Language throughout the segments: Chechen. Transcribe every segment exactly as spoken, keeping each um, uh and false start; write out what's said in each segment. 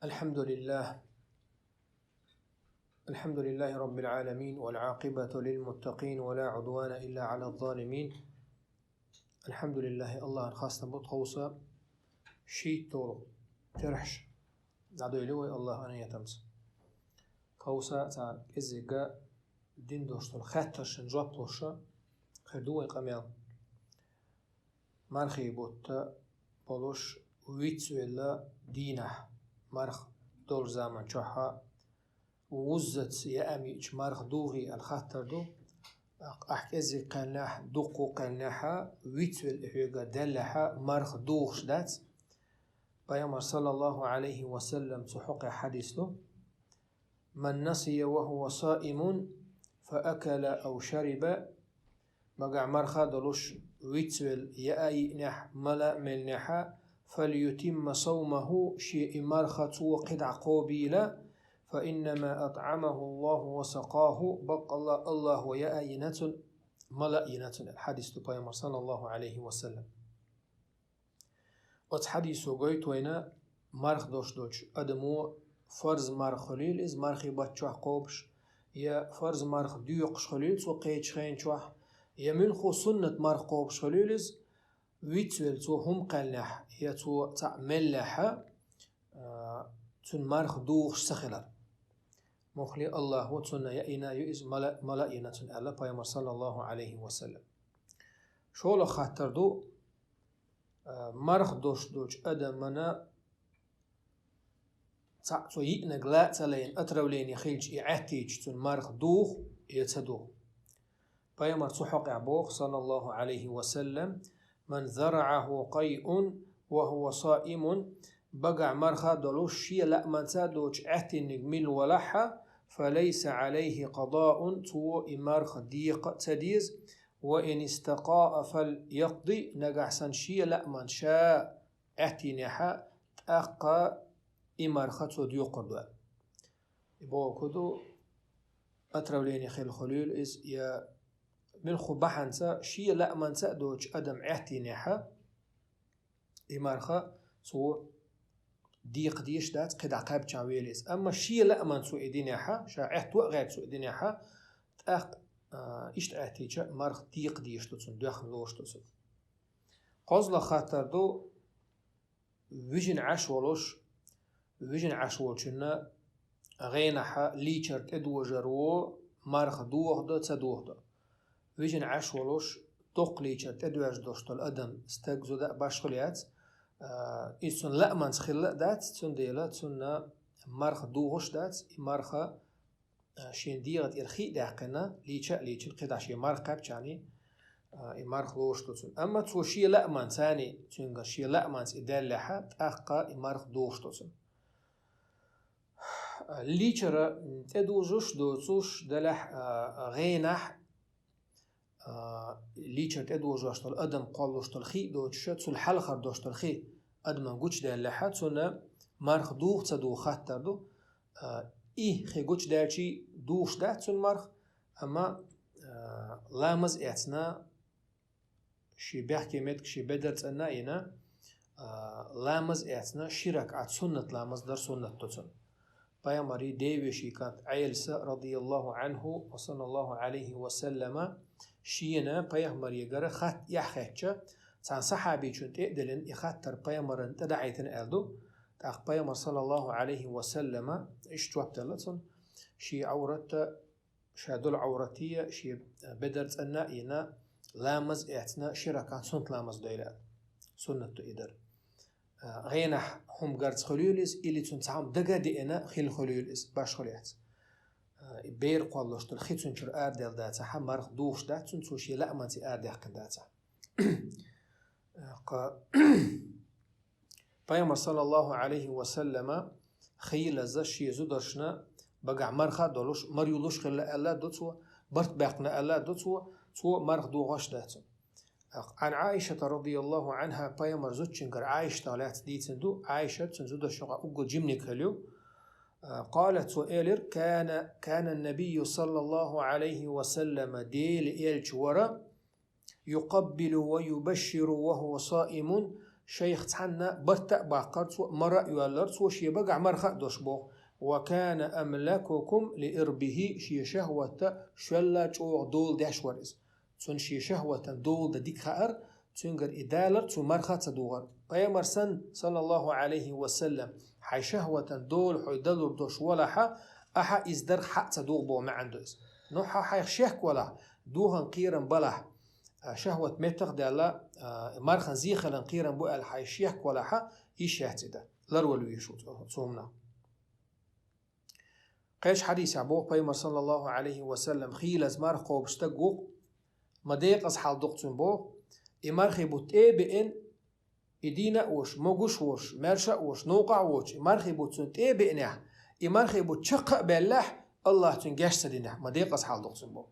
الحمد لله. الحمد لله رب العالمين، والعاقبة للمتقين، ولا عدوان إلا على الظالمين. الحمد لله, Аллахьан хастам бу тховса шийтталгӀа терхьаш дӀадойла вай Аллахьан ниятамца. Тховса цхьа кӀеззига дин дош дола хаттаршна жоп луш хир ду вай къамел. Мархий бутт болуш вицвелла дийнахьа, марха долча заман чухь вуззаца яа йиъча марха дугӀий аьнна хаттар ду. Ахь кӀеззиг кхаьллехь, дуккха кхаьллехь, вицвелла и хьоьгара даьллехь, марха дугӀуш дац. Пайхамара, саллаллаху Ӏалайхи ва саллам, цу хьокъехь хьадис ду: من نسي وهو صائم فأكل أو شرب, багахь марха долуш вицвелла яа йиънехь, мала а меллехь, فليتم صومه, шен и марха цо кхидӀа кхобийла, فإنما أطعمه الله وسقاه, баккъалла Аллахьо яа йина цунна, мала а йина цунна, аьнна хьадис ду Пайхамара, саллаллаху Ӏалайхи ва саллам. Оцу хьадисо гойту вайна, марха дош долчу адамо фарз марха хуьлийла иза мархий бутт чохь кхобуш, я фарз марха доькхуш хуьлийла цо кхечу хенчохь, я муьлххо суннат марха кхобуш хуьлийла иза, вицвелла цо хӀума кхаьллехь, я цо цхьаъ меллехь, а, цуьнан марха дугӀуш ца хилар. Муххале Аллахьо цунна яа йина ю иза, мала, мала а йина цунна, аьлла Пайхамара, саллаллаху Ӏалайхи ва саллам. ШолгӀа хаттар ду, а, марха дош долчу адамана цхьаъ цо йиънарг ла а ца лайна, отравление хилча, и Ӏаьттийча, цуьнан марха дугӀу я ца дугӀу. Пайхамара цу хьокъехь боху, саллаллаху Ӏалайхи ва саллам: من ذرعه قيء وهو صائم, багахь марха долуш шен лааманца доцуш Ӏаьттиниг мила валахь, فليس عليه قضاء, цо и марха декха а ца деза, وإن استقاء فليقض, нагахь санна шен лааман ша Ӏаьттийнехь, тӀаккха и марха цо доькхур ду. И бохург ду, отравление хила хуьлийла иза, я муьлхха бахьанца, шен лааманца а доцуш адам Ӏаьттийнехь, и марха цо декха дезаш дац, кхидӀа кхаьбча вела иза. Амма шен лааман цо и динехь, ша Ӏаьтто а гӀерта цо и динехь, тӀаккха, а, иштта Ӏаьттийча, марха декха дезаш ду цунна, доьхна лоруш ду цунна. КхозлагӀа хаттар ду, вижина Ӏаш волуш, вижина Ӏаш волчунна гӀенахь лийчар тӀедожаро марха дохадо, ца дохадо. Вижина Ӏаш волуш, доккха лийчар тӀедоьжна долуш долу адам, стаг, зуда а башхалла яц, а, иза цунна лааманца хилла а дац, цундела цунна марха дугӀуш дац, и марха а, шен дегӀа тӀера хи а даьккхина, лийча а лийчина, кхидӀа шен марха кхаьбча, а, и марха лоруш ду цунна. Амма цо шен лааманца, цуьнгара шен лааманца и даьллехь, тӀаккха и марха дохуш ду цунна. А, лийчара тӀедужуш доцуш делахь, а, гӀенахь, а, лийчар тӀедожош долу адам кхоллуш долу хи а доцуша, цул хьалхара дош долу хи адаман гучудаьллехь, цунна марха дугӀу ца дугӀу хаттар ду. А, и хи гучудаьлчий дугӀуш дац цунна марха, амма, а, ламаз эцна, шен бехке меттиг шен бедар цӀанна а йина, а, ламаз эцна, ши ракаӀат суннат ламаз дар суннат ду цунна. Пайхамаран девешин кӀант Ӏеласа, радияллаху Ӏанху ва саллаллаху Ӏалайхи ва саллама, шена пайхамарегара хатта эхь хетча, цхьана сахьабичунна тӀе а деллина, и хаттар пайхамарна тӀе дахьийтина аьлла ду. ТӀаккха пайхамар, саллаллаху Ӏалайхи ва саллама, иштта жоп делла цунна: шен Ӏавратта, ша долу Ӏавратте шен бедар цӀанна а йина, ламаз эцна, ши ракаӀат суннат ламаз дойла аьлла. Суннат ду и дар. А, гӀенахь хӀума гарца хуьлийла иза, или цунна цхьа хӀума дага а деана хила хуьлийла иза, башхалла яц. А, и бер кхоллуш долу хи цуьнан чуьра арадаьлла дацахь, марха дугӀуш дац цунна, цо шен лааманца арадаьккхина дацахь. А, кха-, Пайхамар, саллаллаху Ӏалайхи ва саллама, хийлаза шен зударшна багахь марха а долуш, мара юлуш хилла аьлла а ду цо, барт баьккхина аьлла а ду цо, цо марха дугӀуш дац цунна. Ӏан Ӏаишата, радияллаху Ӏанха, пайхамар зудчуьнгара Ӏаишатах лаьцна дийцина ду, Ӏаишат цуьнан зудаш юкъахь уггар жиманиг хилла ю. А, къалат, цо элира: «Кана, кана набийю, саллаллаху Ӏалайхи ва саллама, Дела элча вара, юкъаббилу ва юбашширу ва хува саимун, шайх цхьанна барт а баккхар цо, мара а йоаллар цо, шен багахь марха а дош боху. «Ва кана амлакукум ли ирбихи», шен шахӀватта шоьлла чӀогӀа дола деш вара иза. Цунна шен шахӀватан дола дан дика хаьара, цуьнгара и далар, цо марха а ца духар. Пайхамар санна, саллаллаху Ӏалайхи ва саллам, хьайн шахӀватан дола хьо далур дош валахьа, ахьа иза дарх хьа а ца дугӀу боху маьӀна ду иза. Ну хьо хьайх шек валахь, духаран кхерам балахь, а, шахӀват меттах а даьлла, а, мархан зе хиларан кхерам бу аьлла хьайх шек валахьа, йиш яц и дан. Ларвала везаш ву цу, цу хӀуманах. Кхечу хьадисехь боху пайхамар, саллаллаху Ӏалайхи ва саллам, хийлаза марха кхобуш стаг ву-кх, ма декъаза хьал ду-кх цуьнан боху, и мархи бутт тӀе а беана, и дийна а волуш, могуш а волуш, маьрша а волуш, новкъа а воцуш, и мархи бутт цунна тӀе а беанехь, и мархи бутт чекх а баьллехь, АллахӀа цуьнан геч ца динехь, ма декъаза хьал ду-кх цуьнан боху.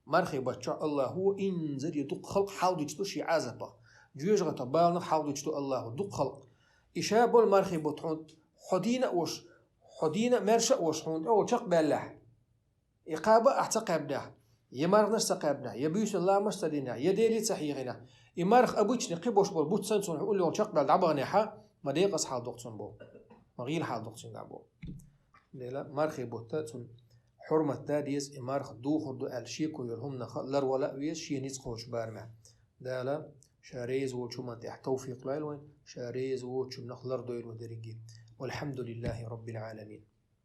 Мархи баттахь АллахӀа инзаре дукха халкъ хьалдуьтуш ду шен Ӏазапах. Жоьжахатех, баланах хьалдуьтуш ду АллахӀа дукха халкъ. И ша болу мархи бутт хьуна, хьо дийна а волуш, хьо дийна а, маьрша а волуш хьуна тӀехула чекх а баьллехь, и кхаба а ахь ца кхаьбнехь, я марханаш ца кхаьбнехь, я буьйсанна ламазаш ца динехь, я Деле ца хьехийнехь, и марха обычный кхин болуш болу бутт санна цунна хьуна лоьху чекх а баьлла дӀабаханехьа, ма декъаза хьал ду-кх цуьнан боху. Ма гӀийла хьал ду-кх цуьнгахь боху. Дела, мархи бутт цунна хьурмат дан деза, и марха духур ду аьлла шеко йолу хӀуманах ларвала а веза шен ницкъ кхочу барамехь. Дала ша реза волчу хӀуманна тӀехь тавфикъ лойла вайн, ша реза воцучунах лардойла вай дерриге. Валхьамдулиллахи Раббил Ӏаламин.